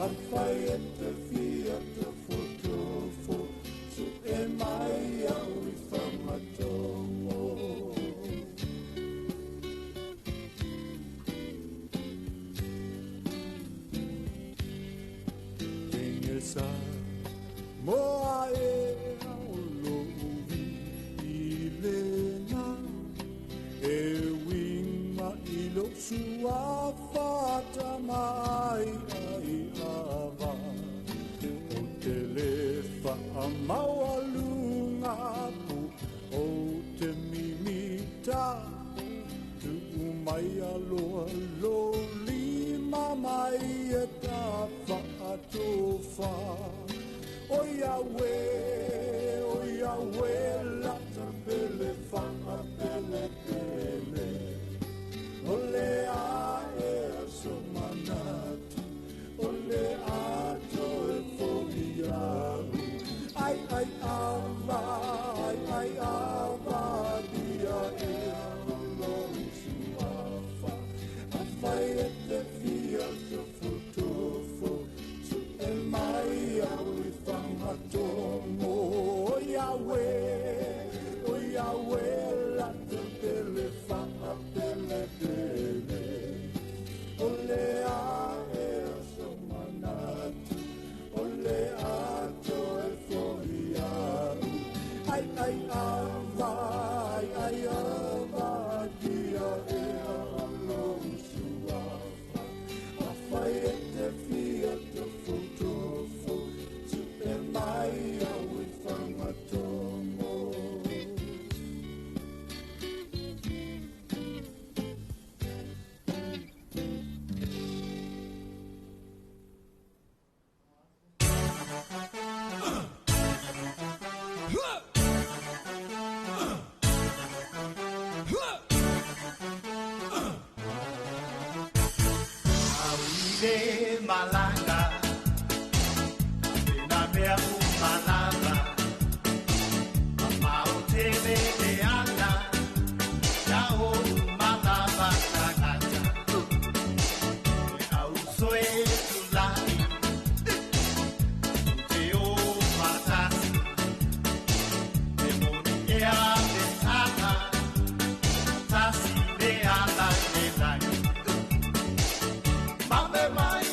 Afai e te fia tofotofo, su e mai au i whangatomo. Sa moa e au vi i lena e winga i lo sua fata mai ai ava o te le whaamaualunga pu o te mimita tu mai aloa lo lima mai e ta whaatofa. O Yahweh, la pele fa pele pele. Ole a e somanatu, ole a to e foliahu. Ai ai ava, ai ai ava, dia e lo suafa. Afai e te fia tofotofo, su e mai au i whangatomo. O Yahweh, o Yahweh, la te pele fa pele pele. Ole a e somanatu, ole a to e foliahu. Ai ai ava, ai ai ava, dia e alo suafa. Afai e te fia tofotofo, su e mai au i whangatomo. Awile malanga, na mea umalava, mautele le ala, ya o umalava tagata. E au soe tulai, te o matasi, te moni ea te tata, tasi le ala le lai. Mame mai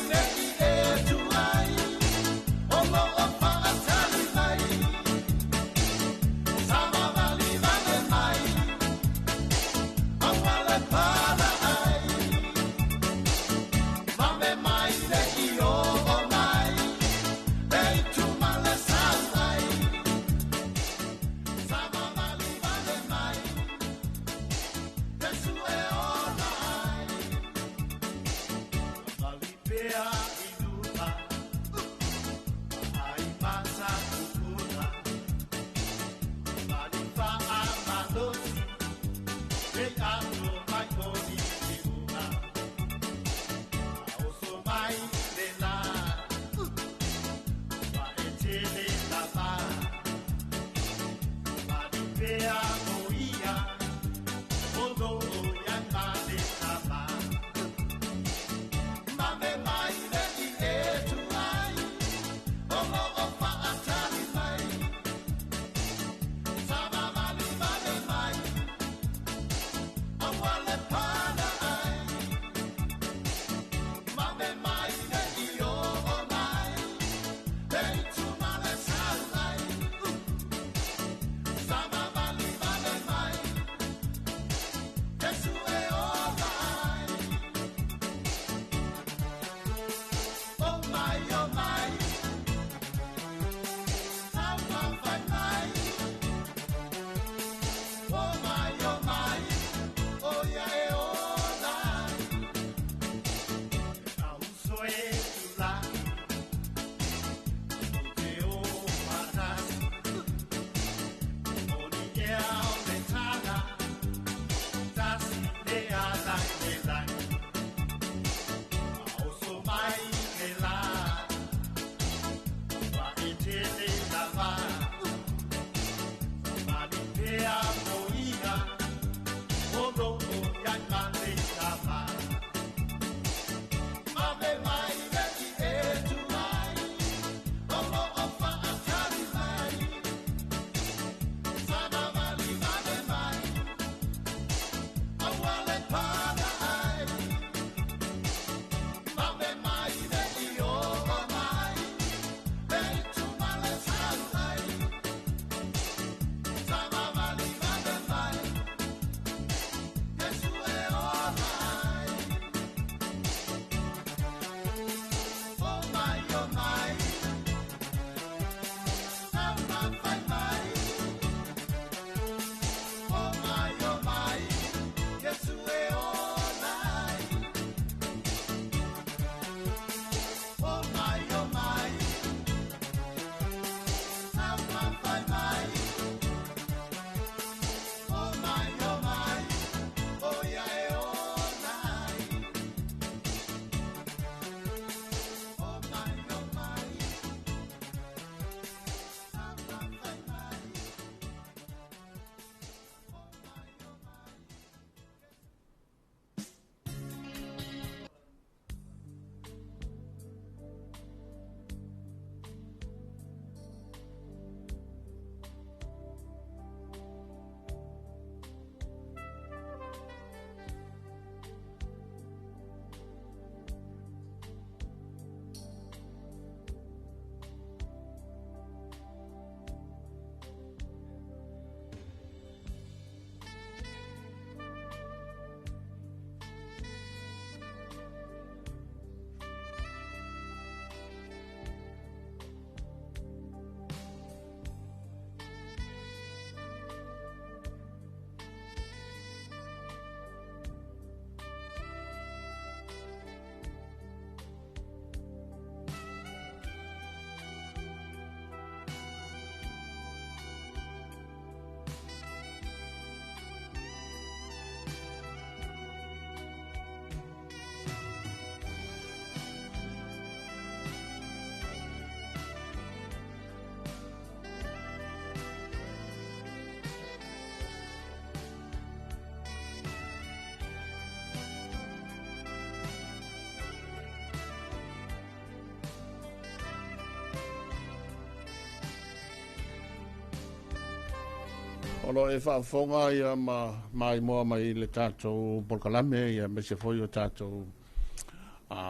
O lo o e faafofoga ia ma maimoa mai i le tatou polokalame ia aemaise foi o tatou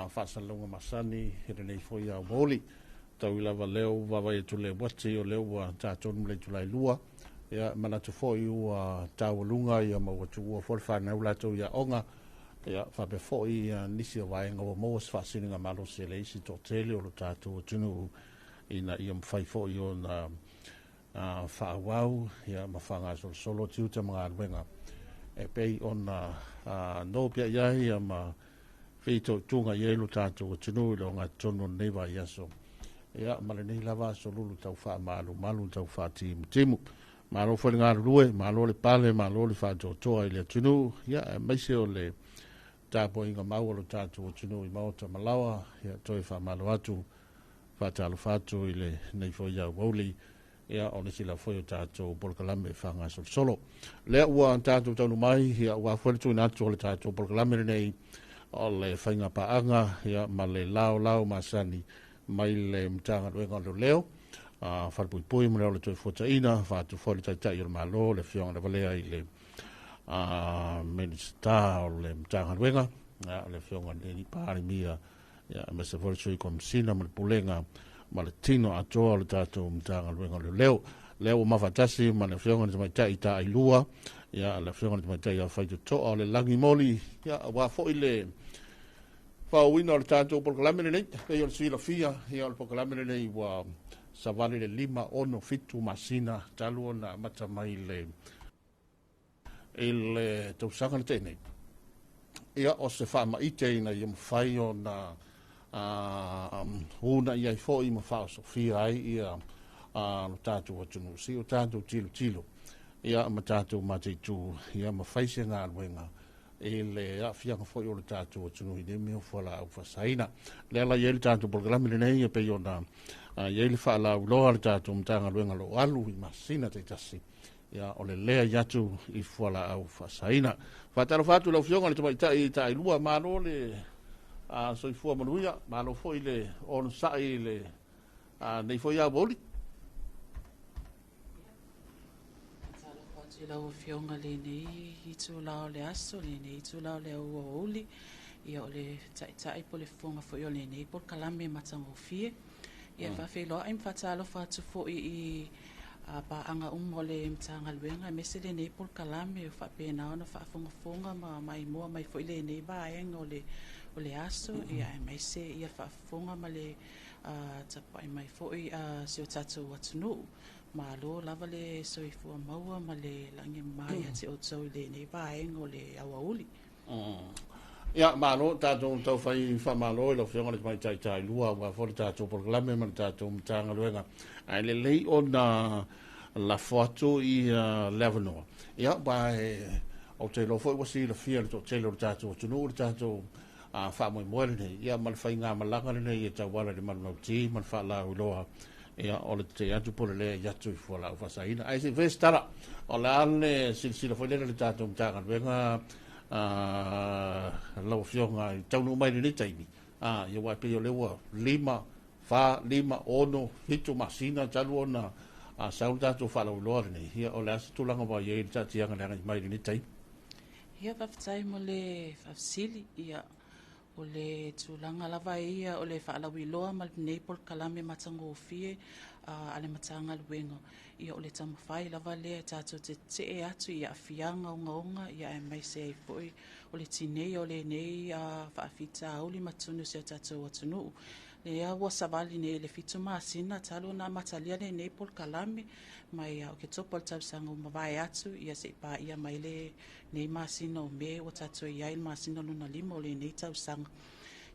faasalalauga masani i lenei foi aoauli. Tau lava lea ua vaavaai atu i le uati o lea ua tatou i le itula e 2. Ia, manatu foi ua taualuga ia ma ua tuua foi le fanau latou i aoga. Ia, faapea foi ia nisi o vaega ua maua se faasiligamalosi e le isi toatele o lo tatou atunuu ina ia mafai foi ona faaauau ia ma faagasolosolo tiute ma galuega e pei ona nopiai ai ia ma fitoituga i ai lo tatou atunuu i le ogatotonu o lenei vaiaso ia ma lenei lava aso lulu tau faamalumalu tau faatimutimu. Malo foi le galulue, malo le pale, malo le faatoatoa i le atunuu ia aemaise o le tapuaiga mau a lo tatou atunuu i maota ma laoa. Ia toe faamalo atu, faatalofa atu i lenei foi aoauli ia o le sila foi o tatou polokalame e faagasolosolo. Lea ua tatou taunuu mai ia ua foi le tuuina atu o le tatou polokalame lenei o le faiga paaga ia ma le laolao masani mai le Matagaluega o Leoleo, Falepuipui ma le Ola Toefuataiga, faatu foi le Taitai o le Malo, le Afioga lava lea i le Minisita o le Matagaluega, le Afioga i le Palemia, ia aemaise foi le Sui Komesina ma le Pulega ma le tino atoa o le tatou Matagaluega o Leoleo. Lea ua mafatasi ma le Afioga i le Tamaitai Taailua, ia le Afioga i le Tamaitai ia Faitotoa o le Lagimoli, ia aua foi le faaauauina o le tatou polokalame lenei. Pei o le silafia, ia o le polokalame lenei ua savali le 5, 6, 7 masina talu ona amata mai i le tausaga na tea nei. Ia o se faamaite ina ia mafai ona uunai ai foi ma faaosofia ai ia lo tatou atunuu si o tatou tilotilo ia ma tatou mataitu ia ma fai se galuega i le aafiaga foi o le tatou atunuu i nei mea o fualaau faasaina. Lea la i ai le tatou polokalame lenei e pei ona i ai le faalauiloa a le tatou Matagaluega o lo o alu i masina taitasi ia o le leai atu i fualaau faasaina. Faatalofa atu i lau Afioga i le Tamaitai Taailua, malo le soifua manuia, malo foi le onosai i le nei foi aoauli. Faatalofa atu i lau Afioga i lenei itula o le aso, lenei itula o le aoauli. Ia o le taitai po o le fofoga foi o lenei polokalame matagofie. Ia faafeiloai ma faatalofa atu foi i paaga uma o le Matagaluega aemaise lenei polokalame o faapena ona faafogafoga ma maimoa mai foi lenei vaega o le aso, ia aemaise ia faafofoga ma le tapuai mai foi si o tatou atunuu. Malo lava le soifua maua ma le lagi e mama ia te outou i lenei vaega o le aoauli. Ia, malo, tatou taufai faamalo i lau Afioga i le Tamaitai Taailua aua foi le tatou polokalame ma le tatou Matagaluega. Ae lelei ona lafo atu i le avanoa. Ia, ba ou te iloa foi ua silafia e le toatele o le tatou atunuu le tatou faamoemoe lenei, ia ma le faigamalaga lenei e tauala i le manulauti ma le faalauiloa ia o le tetee atu po o le leai atu i fualaau faasaina. Ae se i fai se tala, o le a le silasila foi lele le tatou Matagaluega lau Afioga i taunuu mai i lenei taimi, ia aua e pei o lea ua 5, 4, 5, 6, 7 masina talu ona sau le tatou faalauiloa lenei, ia o le a se tulaga ua i ai le taatiaga le agai mai i lenei taimi? Ia, faafetai mo le faafesili. Ia, o le tulaga lava ia o le faalauiloa ma lenei polokalame matagofie a le Matagaluega, ia o le taumafai lava lea e tatou te tetee atu i aafiaga ogaoga, ia aemaise ai foi o le tinei o lenei faafitauli ma totonu o si o tatou atunuu. Lea ua savali nei i le 7 masina talu ona amatalia lenei polokalame mai Oketopa o le tausaga ua mavae atu, ia se i paia mai lenei masina o Me ua tatou i ai le masina lona 5 o lenei tausaga.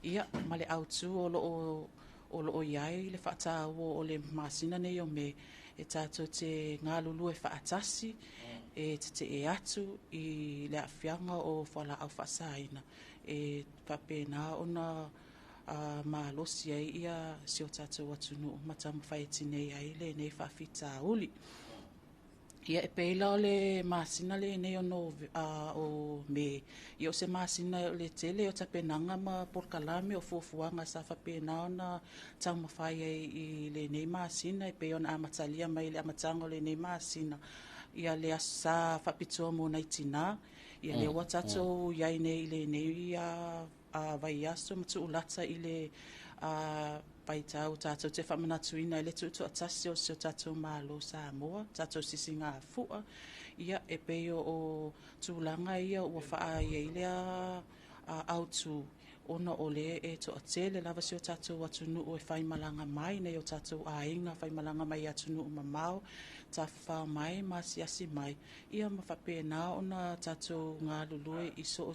Ia, ma le autu o lo o i ai le faataua o le masina nei o Me, e tatou te galulue faatasi, e tetee atu i le aafiaga o fualaau faasaina, e faapena ona malosi ai ia si o tatou atunuu ma taumafai e tinei ai lenei faafitauli. Ia, e pei la o le masina lenei o Me, ia o se masina o le tele o tapenaga ma polokalame o fuafuaga sa faapena ona taumafai ai i lenei masina, e pei ona amatalia mai i le amataga o lenei masina. Ia le Aso Sa faapitoa mo nai tinā. Ia lea ua tatou i ai nei i lenei vaiaso ma tuulata i le vaitau tatou te faamanatuina ai le tuutuatasi o si o tatou Malo Samoa, tatou sisigafua. Ia e pei o tulaga ia ua faaia ai lea autu ona o lea e toatele lava si o tatou atunuu e faimalaga mai nei o tatou aiga faimalaga mai i atunuu mamao, tafafao mai ma asiasi mai, ia ma faapena ona tatou galulue i so o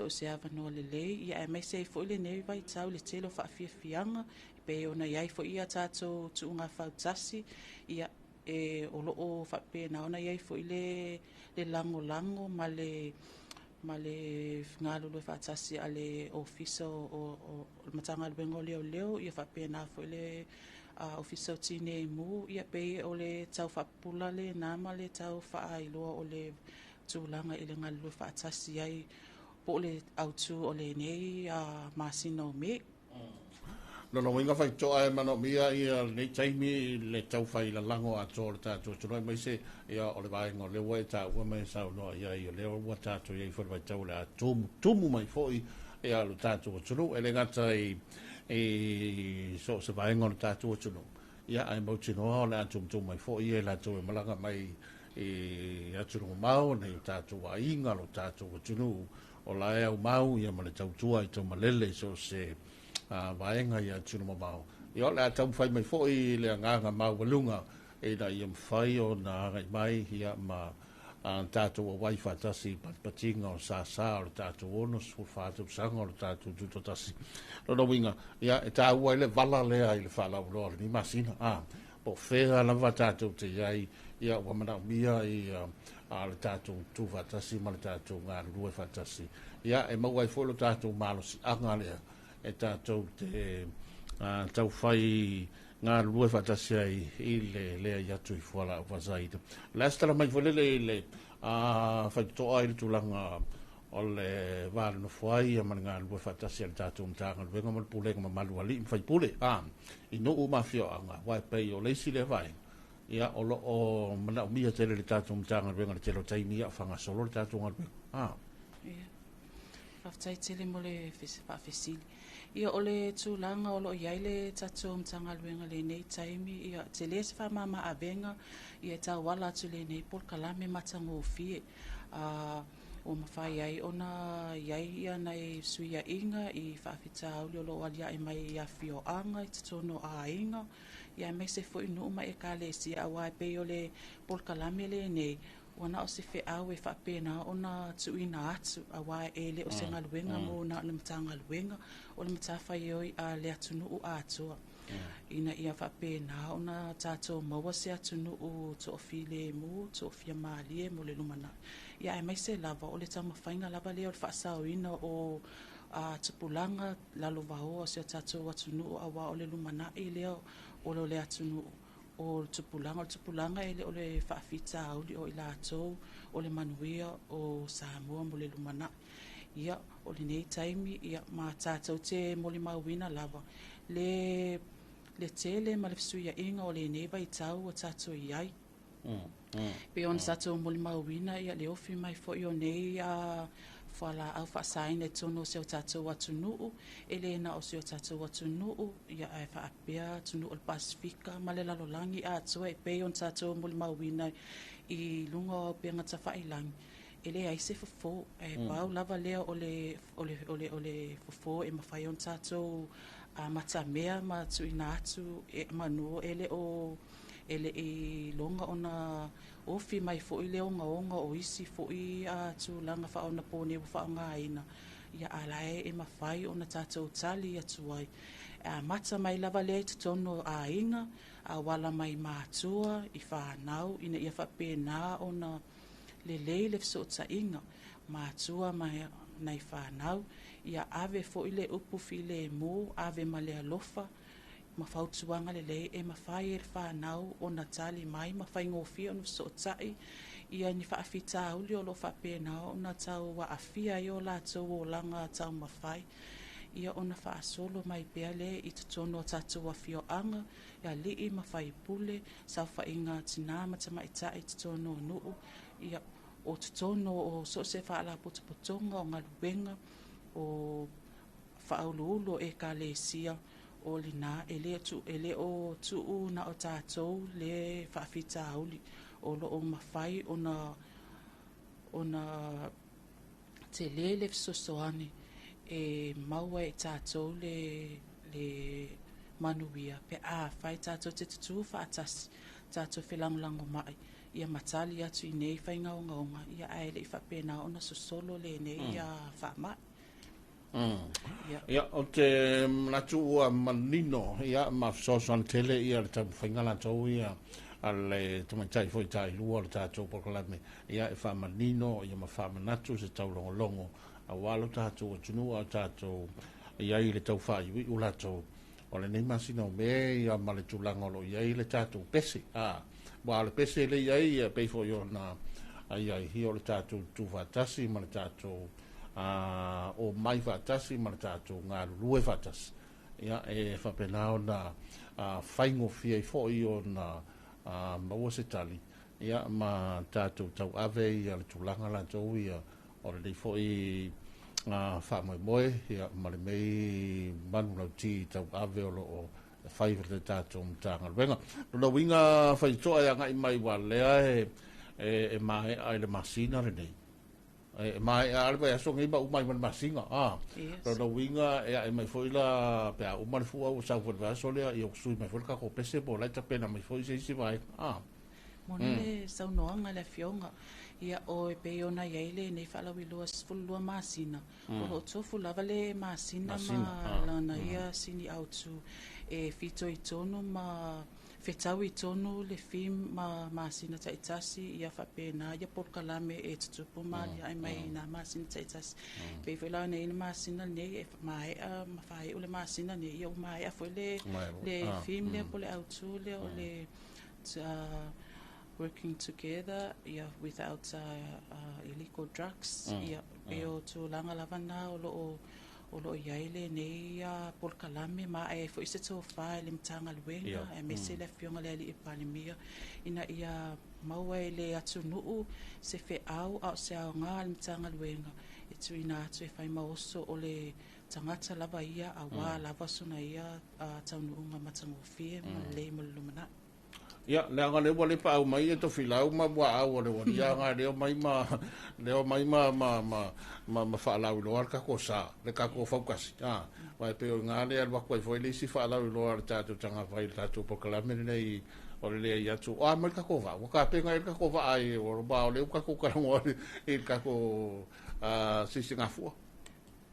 se avanoa lelei, ia aemaise ai foi lenei vaitau i le tele o faafiafiaga, e pei ona i ai foi ia tatou tuuga fautasi, ia e o loo faapena ona i ai foi le lagolago ma le galulue faatasi a le Ofisa o le Matagaluega o Leoleo, ia faapena foi le Ofisa o Tinei Mu, ia pei o le tau faapupula lena ma le tau faailoa o le tulaga i le galulue faatasi ai po o le autu o lenei masina o Me. Lona uiga faitoa e manaomia ia lenei taimi le taufai lalago atoa o le tatou atunuu, aemaise ia o le vaega o lea ua e taua ma e saunoa i ai, o lea ua tatou i ai foi le vaitau o le a tumutumu mai foi ia lo tatou atunuu, e le gata i so o se vaega o le tatou atunuu, ia ae mautinoa o le a tumutumu mai foi ia i latou e malaga mai i atunuu mamao, nei o tatou aiga, lo tatou atunuu o la e aumau ia ma le tautua i taumalele i so o se vaega ia atunuu mamao. Ia o le a taumafai mai foi le agaga maualuga ina ia mafai ona agai mai ia ma tatou auai faatasi i patipatiga o sasa o le tatou 64 tausaga o le tatou tutoatasi. Lona uiga, ia e taua ai le vala lea i le faalauiloa o lenei masina. Po o fea lava tatou te i ai, ia ua manaomia ia le tatou tu faatasi ma le tatou galulue faatasi. Ia e maua ai foi lo tatou malosiaga lea e tatou te taufai galulue faatasi ai i le lea i atu i fualaau faasaina. O le a se tala mai foi lele i le faitotoa i le tulaga o le va nonofo ai ma le galulue faatasi a le tatou Matagaluega ma le Pulega mamalu a alii ma faipule i nuu ma afioaga, aua e pei o le isi lea vaega ia o lo o manaomia tele le tatou Matagaluega le tele o taimi ia o faagasolo le tatou galuega. Ia. Faafetai tele mo le faafesili. Ia o le tulaga o lo o i ai le tatou Matagaluega lenei taimi, ia tele se faamama-avega ia e tauala atu lenei polokalame matagofie. Ua mafai ai ona i ai ia nai suiaiga i faafitauli o lo o aliae mai i afioaga i totonu o aiga, ia aemaise foi nuu ma ekalesia, aua e pei o le polokalame lenei ua na o se feau e faapena ona tuuina atu, aua e le o se galuega mo na o le Matagaluega, o le matafaioi a le atunuu atoa, ina ia faapena ona tatou maua se atunuu toafilemu, toafiamalie mo le lumanai. Ia aemaise lava o le taumafaiga lava lea o le faasaoina o tupulaga lalovaoa o si o tatou atunuu, aua o le lumanai lea o le atunuu o le tupulaga, e le o le faafitauli o i latou o le manuia o Samoa mo le lumanai. Ia o lenei taimi ia ma tatou te molimauina lava le tele ma le fesuiaiga o lenei vaitau ua tatou i ai. Pei ona tatou molimauina ia le ofi mai foi o nei fualaau faasaina i totonu o si o tatou atunuu, e le na o si o tatou atunuu, ia ae faapea atunuu o le Pasifika ma le lalolagi atoa, e pei ona tatou molimauina i luga o auupega tafailagi, e leai se fofo, e pau lava lea o le fofo e mafai ona tatou matamea ma tuuina atu e manu e le i loga ona ofi mai foi le ogaoga o isi foi tulaga faaonapone ua faaaogaina, ia a la e mafai ona tatou tali atu ai. Amata mai lava lea i totonu o aiga, auala mai matua, i whanau, ina ia faapena ona lelei le fesootaiga matua ma nai whanau, ia ave foi le upu filemu, ave ma le alofa, ma fautuaga lelei e mafai e le whanau ona tali mai, ma faigofie ona fesootai ia ni faafitauli o lo o faapena ona tau aafia ai o latou olaga taumafai. ia ona faasolo mai pea lea i totonu o tatou afioaga, i alii ma faipule, saofaiga a tinā ma tamaitai i totonu o nuu, ia, o totonu o so o se faalapotopotoga o galuega, o faauluulu o Ekalesia, o lena e le e le o tuu na o tatou le faafitauli, o lo o mafai ona tele le fesoasoani e maua e tatou le manuia pe afai tatou te tutū faatasi, tatou felagolagomai, ia ma tali atu i nei faiga ogaoga, ia ae le i faapena ona sosolo lenei faamai. Ia. Ia, o te manatu ua manino, ia, ma fesoasoani tele ia le taumafaiga latou ia a le tamaitai foi tailua o le tatou polokalame, ia, e faamanino ia ma faamanatu se taulogologo aua lo tatou atunuu a o tatou i ai i le tau faaiuiu latou o lenei masina o Me, ia, ma le tulaga o lo o i ai le tatou pese. A ua o le pese le i ai, ia, pei foi ona ai ai ia o le tatou tufaatasi ma le tatou o mai faatasi ma le tatou galulue faatasi, ia, e faapena ona faigofie ai foi ona maua se tali, ia, ma tatou tauave ia le tulaga latou ia o lenei foi faamoemoe, ia, ma lenei manulauti tauave o lo o fai le tatou Matagaluega. Lona uiga faitotoa e agai mai ua lea e maea i le masina lenei. E maea le vaiaso nei ma uma ai ma le masina. Yes. Lona uiga e ae mai foi la pe a uma le fua ua sau foi le vaiaso lea, ia ua sui mai foi le tatou pese po o la e tapena mai foi se isi vaega. Moni le saunoaga le Afioga. Ia, o e pei ona i ai lenei faalauiloa 12 masina, o lo o tofu lava le masina ma lana ia sini autu e fitoitonu ma fetau i tonu le theme ma masina taitasi, ia faapena ia polokalame e tutupu ma aliae mai i nā masina taitasi. Pei foi la ona i ai le masina lenei e maea ma faaiu le masina nei, ia ua maea foi le theme lea po o le autu lea o le working together, ia, without illegal drugs, ia, pei o tulaga lava na o lo o i ai lenei polokalame ma ae ai foi se tofa i le Matagaluega aemaise le Afioga i le Alii Palemia ina ia maua e le atunuu se feau a o se aoga a le Matagaluega e tuuina atu e fai ma oso o le tagata lava ia aua lava sona ia taunuuga matagofie ma lelei mo le lumanai. Ia, leaga lea ua le paau mai e Tofilau ma Muaau o le ualia ga leo mai ma leo mai ma ma ma ma, ma faalauiloa le tatou sa, le tatou fautasi. Vai pe o ngā le alu atu ai foi le isi faalauiloa le tatou tagafai le tatou polokalame lenei o le leai atu. O a mai le tatou vaa, ua tapena ai le tatou vaa i o ba o le ua tatou talanoa i le tatou sisigafua.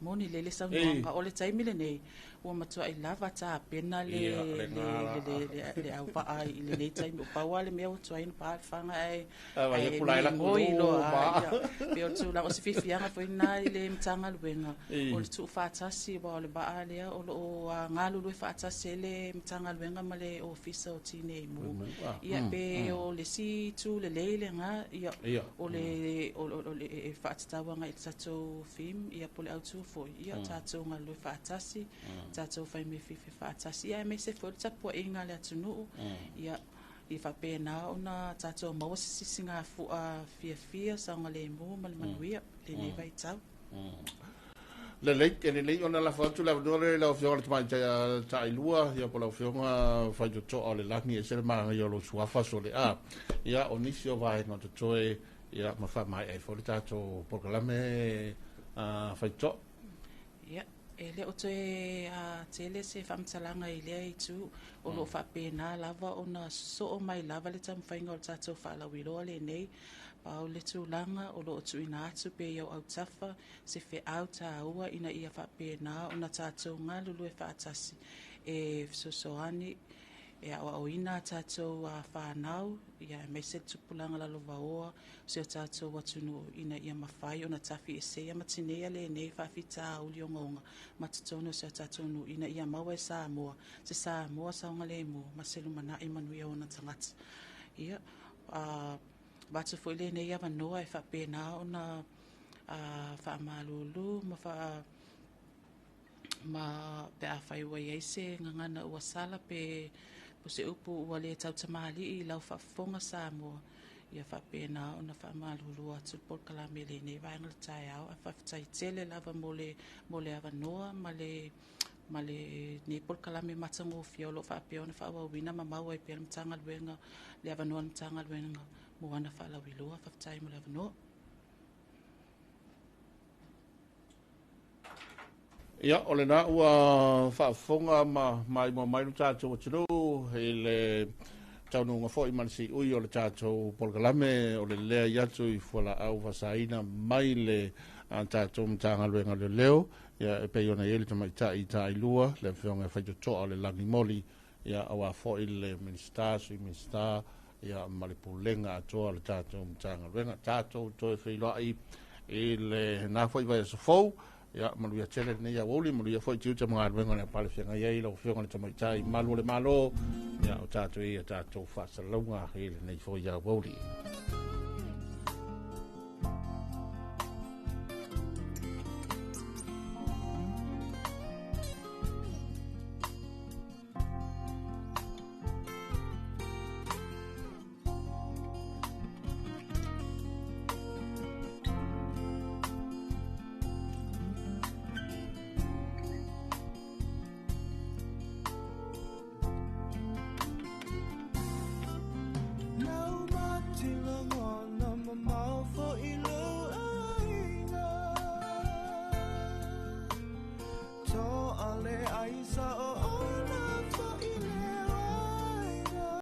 Moni lele saunoaga, o le taimi lenei ua matuai lava tapena le le le le auvaa i lenei taimi. O pau lava le mea ua tuai ona pa le faga ae migoi loa. Ia, pei o le tulaga o se fiafiaga foi lena i le Matagaluega o le tuufaatasi, aua o le vaa lea o lo o galulue faatasi ai le Matagaluega ma le Ofisa o Tinei Mu. Ia, pe o le isi itu lelei lena, ia, o le e faatatau agai i le tatou theme, ia, po o le autu foi, ia, tatou galulue faatasi, tatou fai mea fiafia faatasi, ia, aemaise foi o le tapuaiga a le atunuu, ia, i faapena ona tatou maua se sisigafua fiafia, saogalemu ma le manuia lenei vaitau. Lelei, e lelei ona lafo atu le avanoa lea i lau Afioga i le Tamaitai Tailua, ia po o lau Afioga Faitotoa o le Lagi, e ese le manaia o lou suafa sole a. Ia, o nisi o vaega o totoe, ia, ma faamaea ai foi le tatou polokalame Faitotoa. Ia, e le o toe tele se faamatalaga i lea itu, o lo o faapena lava ona sosoo mai lava le taumafaiga o le tatou faalauiloa lenei. Pau le tulaga o lo o tuuina atu pea i au autafa se feau taua ina ia faapena ona tatou galulue faatasi e fesoasoani e aoaoina a tatou fanau, ia, aemaise le tupulaga lalovaoa o si o tatou atunuu ina ia mafai ona tafiesea ma tineia lenei faafitauli ogaoga ma totonu o si o tatou nuu ina ia maua e Samoa se Samoa saogalemu ma se lumanai manuia o ona tagata. Ia, avatu foi lenei avanoa e faapena ona faamalulu ma Ma pe afai ua i ai se gagana ua sala pe po se upu ua le tautamalii i lau faafofoga Samoa, ia faapena ona faamalulu atu le polokalame i lenei vaega o le taeao. Ae faafetai tele lava mo le avanoa ma lenei polokalame matagofie o lo o faapea ona faaauauina ma maua ai pea le Matagaluega, le avanoa o le Matagaluega mo ana faalauiloa. Faafetai mo le avanoa. Ia, o lena ua faafofoga ma maimoa mai lo tatou atunuu i le taunuuga foi ma le siui o le tatou polokalame o le leai atu i fualaau faasaina mai le tatou Matagaluega o Leoleo, ia e pei ona i ai le tamaitai tailua, le afioga e Faitotoa o le Lagimoli, ia aua foi le Minisita, Sui Minisita, ia ma le Pulega atoa o le tatou Matagaluega. Tatou toe feiloai i lena foi vaiaso fou. Ia, manuia tele lenei aoauli, manuia foi tiute ma galuega o le pale feagai ai lau Afioga i le Tamaitai Malu o le Malo. Ia, o tatou ia tatou faasalalauga i lenei foi aoauli.